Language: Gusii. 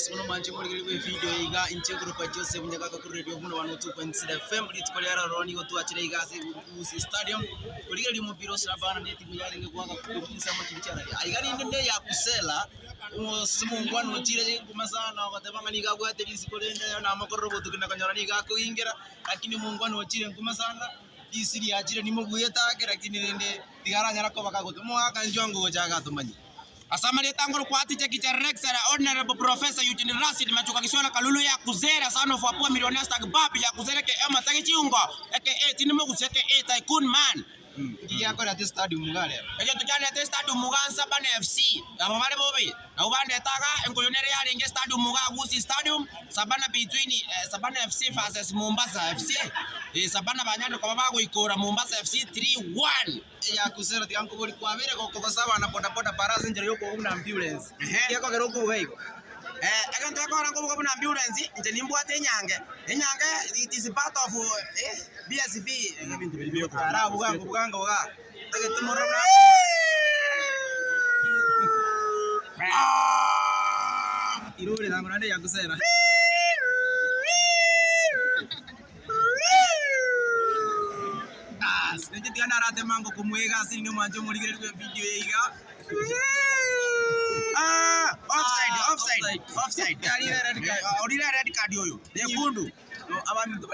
Basi bono mwanche morigereria bwe video eye iga inche nkorokwa Joseph Nyagaka korwa Radio Buna 102.6 FM rituko ria rero nigo twachire iga ase Gusii Stadium korigereria omopira o Shabana na etimu yarenge goaka korwa chinsemo chiria chiarari. Aiga rinde ne ya Kusela ase omongwana ochire nguma sana ogoteba ng'a nigo abwate risiko rende namakorera obotuki na konyora nigo akoingera lakini omongwana ochire nguma sana. Risi riachire nimobuete ake, lakini rende tiga aranyare koba kagotu omogaka inchuo ango gocha agatomanyia. Ase amarieta angorokwa atiche Kicherrex ere Honourable Professor Eugene Rashid Machuka Gisiona Kalulu ya Kuzera son of Apua Millionaire Stag Bab ya Kuzera aka Omatagi Chiungo aka Tindi Mogusi aka Tycoon Man. Nki giakorete stadium iga rero? Egento kiarete stadium iga Nsabana FC abo bare bobe nabwo bandete iga enkoyo nere yarenge stadium iga Gusii stadium Sabana between Sabana FC versus Mombasa FC Sabana banyarire koba bagoikora Mombasa FC 3-1. Eyakusera tiga nkobori kwabeire gokogosa abana boda boda para ase enchera yokoboga buna ambulance. Ehe. Gekogera okoboga igo. Egento gekogera nkoboga buna ambulance, inche nimbwate enyange, enyange it is part of BSV ebinto biria biokoboga. Ara abwo gakobuga ngoga, tagete morero buna Irure tango naende eyakusera. Baas, ninche tiga narateme ango komwa egasi rinde omwanche omorigereria bwe video eye iga. Ah, offside, Ah, offside, offside. offside. Arire red card. Eh, orire red card oyo. Nyekundu. No, abaminto bari.